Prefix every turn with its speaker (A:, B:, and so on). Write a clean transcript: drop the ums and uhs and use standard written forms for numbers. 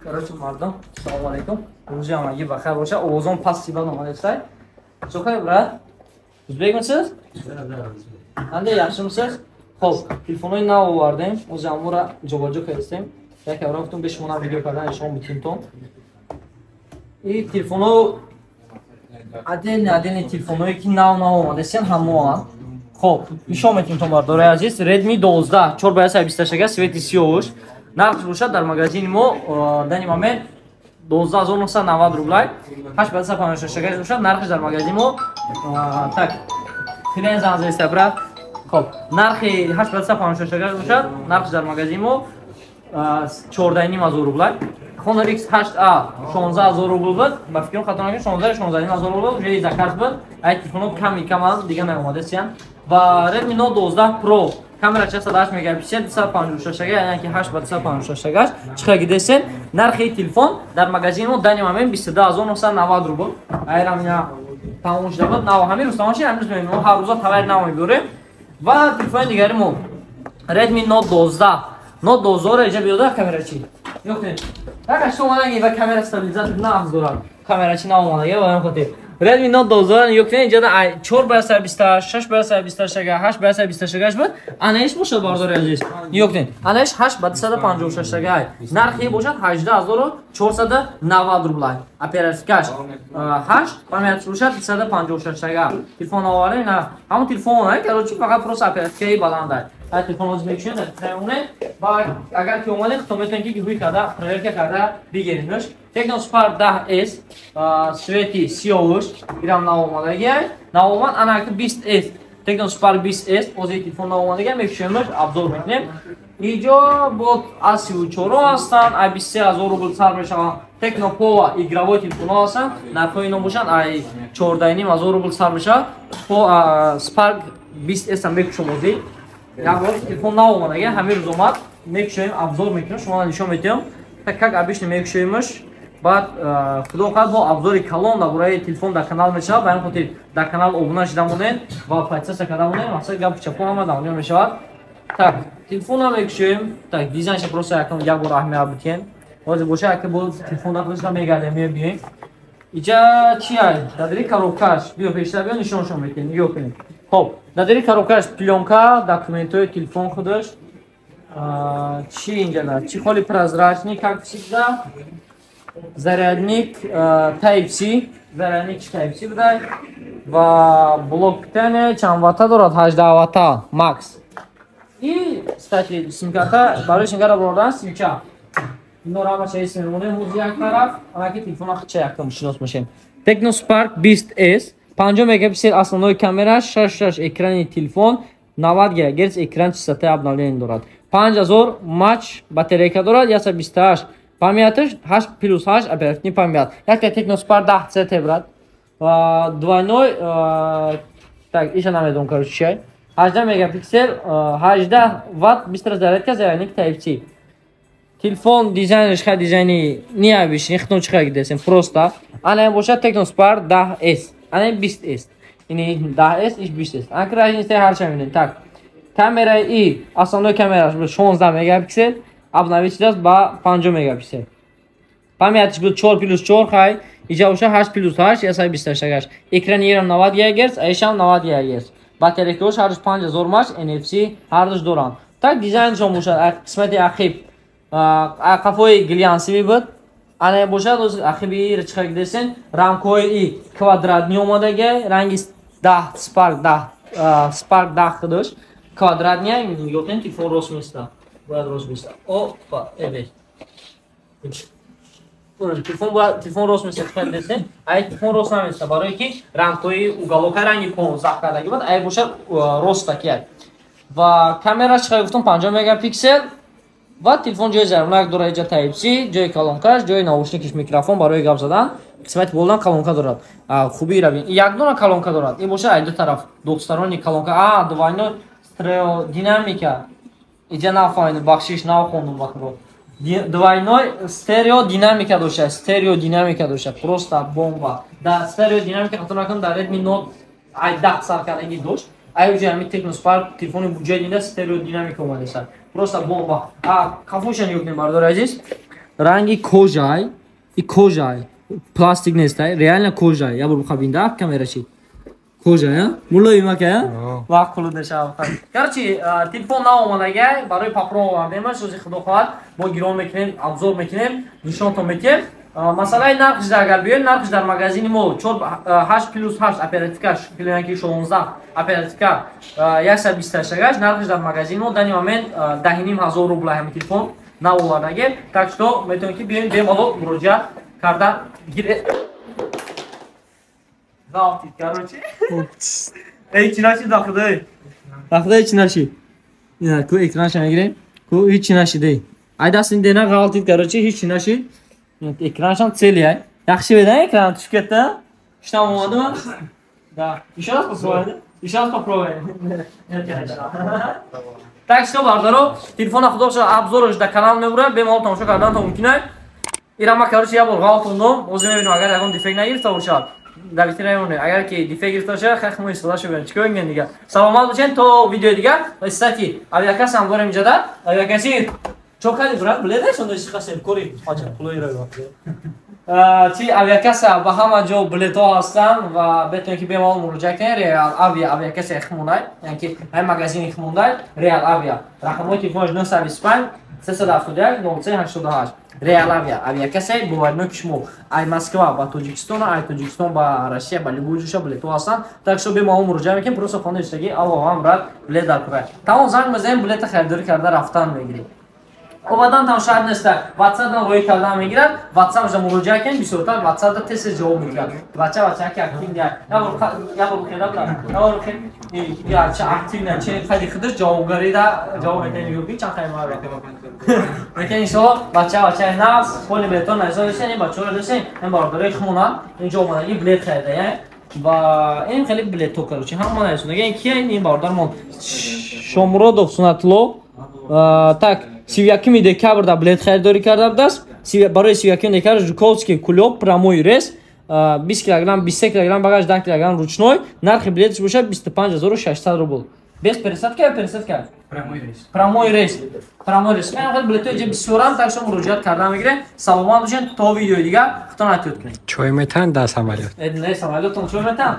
A: Короче, мардум, салому алейкум. Рӯзи ҳамагӣ бахайр боша. Овозон пасти бад омадестай. Сухай, брат? Узбекмисиз? Анда яхшимисиз? Хоб, телефонҳои нав овардем. Ози ҳамора ҷобаҷо кардистем. Як авра гуфтум, беш шумо видео кардан нишон битимтон. И телефонҳо отдельно отдельно, телефонҳое ки нав нав омадесен, ҳамоанд. Хоб, нишон метимтон, бардораи азиз. Redmi 12 4 ба 128 цвети сиёҳуш. Нархш бошад дар магазини мо данный момент 12 990 рублай. 8 ба 156 бошад нархш дар магазини мо. Так, хеле занзеста, брат. Хоб, нархи 8 ба 156 бошад, нархш дар магазини мо 14,5 ҳазор рублай. Honor X8A 16 000 рубл буд. Ба фикрам, хато накунам, 16, 16,5 ҳазор рубл уже заказ буд. Ай телефонҳо ками каманд, дига наомадасиян. Ва Redmi Note 12 Pro, камера 408 мегапиксел, 256, яъне ки 8 ба 256 гаш чиха гидесен. Нархи телефон дар магазини мо данный момент 22 990 рубл. Айрам ина тамом шуда буд, нав ҳамин рӯз тамом шуд, ҳамин рӯз мебинем. Мо ҳар рӯза товари нав мебиёрем. Ва телефони дигари мо Redmi Note 12. Note 12 ро иҷа биёда, камерачи ёхтем. Така шумо омадаги ва камера стабилизатор нағз дорад. Камерачи нав омадаги, ба ҳамин хотир. Redmi Note 12 ёхтем, иҷада 4 ба 128, 6 ба 128, 8 ба 128 буд. Анаиш бошад, бардори азиз. Ёхтем. Анаиш 8 ба 256 ай. Нархи бошад 18 490 рублай. Оперативкаш 8, памятш бошад 256. Телефон оварем, на ҳамон телефон, ай, короче, фақат просто оперативкаи баланд ай. Ай телефон ҳозир мекушем, дар ва агар ки омадем, худтон метавонед ки ҳуй карда, проверка карда бигиренаш. Tecno Spark 10S цвети сиёҳуш, ирам навомадагиай. Навомад ана 20S, Tecno Spark 20S, ҳозир телефон навомадагиай, мекушемаш, обзор мекунем. Иҷо бот А34 ҳастанд, ай 23 000 рубл сар мешаванд. Tecno Pova игровой телефонҳо ҳастанд, нархҳои ино бошанд ай 14,5 ҳазор рубл сар мешавад. Spark 20S ам мекушем ҳозир. Як бор телефон наомадага, ҳамин рӯз омад, мекушоем, обзор мекунем, шумо нишон медиҳам. Так как обычно мекушоемаш, баъд худо хоҳад, бо обзори калон дар бораи телефон дар канал мешавад. Ба ҳамин хотир дар канал обуна шида монед ва подписаться карда монед. Мақсад гапи чапо ҳама дар онҷо мешавад. Так, телефонам мекушоем. Так, дизайнша просто якам як бор аҳамият битиҳем. Ҳозир боша, яке бо телефон дар мегардем, мебиёем. Иҷа чи ай? Дар дари коробкаш биё, пештар биё, нишоншон метиҳем, нигоҳ кунем. Хоб, дар дари коробкаш плёнка, документҳои телефон худаш. Чи инҷа? Чехоли прозрачный, как всегда. Зарядник Type C, зарядник Type C будай ва блок питания чанд ватта дорад? 18 ватта макс. И, кстати, симкарта барои симкарта бурдан симча. Ино ҳамаша эс мемонем ҳозир як тараф, анаки телефона хича якам шинос мешем. Tecno Spark 20S, 50 мегапиксел основной камера, 6.6 экрани телефон, 90 ГГц экран, частота обновления дорад. 5000 мАч батарейка дорад, 128 памяташ, 8 плюс 8 оперативный память. Якта Tecno Spark 10 CT, брат. Двойной, так, иша намедонам, короче, чай. 18 мегапиксел, 18 ватт быстрая зарядка, зарядник Type-C. Телефон дизайнش хай дизайни необычный, хитон чиха гидесем, просто. Ана бошад Tecno Spark 10S, ана 20S. Ини 10S, иш 20S. Ана разница ҳарча мебинем. Так. Камераи и основной камераш буд 16 мегапиксел, обновить шудааст ба 50 мегапиксел. Памятиш буд 4 плюс 4, хай, иҷа боша 8 плюс 8, 128 гаш. Экрани ирам 90 ГГц, аишам 90 ГГц. Батарейкаош ҳардуш 5000 мАч, NFC ҳардуш доранд. Так, дизайншон бошад, қисмати ақиб қафои глянцевый буд. Ана бошад ақиби чиха гидесен, рамкҳои и квадратный омадага, ранги 10 Spark 10, Spark 10 худаш квадратный. Нигоҳ кунед, телефон рост места, бояд рост места. Опа, эбе. Телефон бояд, телефон рост места, чиха гидесен. Ай телефон рост наместа, барое ки рамкҳои уголока ранги 15 кардаги буд, ай бошад ростакия. Ва камераш чиха гуфтам, 50 мегапиксел. Ва телефон ҷои зарядник дорад, иҷа Type-C, ҷои колонкаш, ҷои наушникиш, микрофон барои гап задан, қисмати болдан колонка дорад. Хубии равин. Як дона колонка дорад. Ин бошад ай ду тараф двухсторонний колонка. А, двойной стереодинамика. Иҷа нафаҳмидам, бахшиш, нахондум бахро. Двойной стереодинамика дошта, стереодинамика дошта, просто бомба. Да, стереодинамика, хато накунам, дар Redmi Note ай 10 сар кардаги дошт. Ай уҷа ҳамин Tecno Spark телефони буҷаи динда стереодинамика омадааст. Просто бомба. А кафоша нигоҳ кунед, бардори азиз. Ранги кожай, и кожай. Пластик нестай, реально кожай. Я бур бинда камерачи. Кожа, я? Мулоим ака, я? Вақт қулу дешав. Короче, телефон наомадагай, барои папро овардемаш, рӯзи худо хоҳад, мо гирон мекунем, обзор мекунем, нишонтон мекунем. Масалаи нархш агар биёем, нархш дар магазини мо 4 8 плюс 8 оперативка, ки 16 оперативка 128 гаш, нархш дар магазини мо данный момент 10,5 ҳазор рубла ҳамин телефон наовардаге. Так что метавонед ки биёем, бемалол муроҷиат карда гире. Ғалтид, короче. Эй, чӣ нашид, дахудай? Дахудай чӣ нашид? Ина, ку экранша мегирем. Ку ҳеч чӣ нашид, эй. Ай дастин дена ғалтид, короче, ҳеч чӣ нашид. Экраншам целый ай. Yaxshi edi, ekran tushib ketdi. Ishdan olmadimi? Да. Еще раз попробуем. Еще раз попробуем. Нет, конечно. Так что, бардаро, телефона худо обзор ш дар канал мебурам, бемалол тамошо кардан то мумкин ай. Ира ма, короче, як бор ғалтондум, озим мебинам, агар ягон дефект нагирифта бошад. Дар витрина мемонем. Агар ки дефект гирифта бошад, хай хмо истифода шуда. Чикор мекунем дигар? Саломат бошед то видеои дигар. Кстати, авиакасса ҳам дорем инҷода. Авиакасси чо кардӣ, брат? Билет шонда иши кори. Ача, пулои ро. Чи авиакасса ба ҳама ҷо билетҳо ҳастанд ва бетонед ки бемалол муроҷиат кунед. Реал Авиа авиакасса хмонай, яъне ки ҳамин магазини хмондай Реал Авиа. Рақамҳои телефонаш 925 371 03 88. Реал Авиа авиакассаи боваринок шумо. Ай Москва ба Тоҷикистон, ай Тоҷикистон ба Россия, ба любой ҷоша билетҳо ҳастанд. Так что бемалол муроҷиат мекунем, просто хона иштаги алло ҳам, брат, билет дар курай. Тамом, занг мезанем, билета харидорӣ карда рафтан мегирем. Обадан там шарт неста, WhatsApp-дан роҳӣ кардан мегирад, WhatsApp-ша муроҷиат кунед, бисёртар WhatsApp-да тез тез ҷавоб мекунад. Бача ки актив не, ябор бухеда буда, ябор бухед, ча актив не, че қади худаш ҷавобгарида ҷавоб метавонед бигӯ, чанд қай мара. Лекин иншоалло бача нав, поли билетон найзо дошен, ин бачаҳоро дошен, ин бародарои хумонанд, инҷо омадаги билет харида, я? Ва ин хеле билетҳо, короче, ҳама найсонаги. Ин кия? Ин бародармон Шомуродов Сунатулло. Так, 31 декабр да билет харидорӣ карда будааст. Барои 31 декабр Жуковский, Кулоб, прямой рейс, 20 килограмм, 23 килограмм багаж, 10 килограмм ручной. Нархи билетش бошад 25 600 рубл. Без пересадка ё пересадка?
B: Прямой рейс.
A: Прямой рейс. Прямой рейс. Мен хеле билетҳои ҷа бисёрам, так что муроҷиат карда мегирем. Саломат бошед то видеои дигар. Худтон эҳтиёт кунед.
B: Чой метан дар самолёт?
A: Не, самолётон чой метан.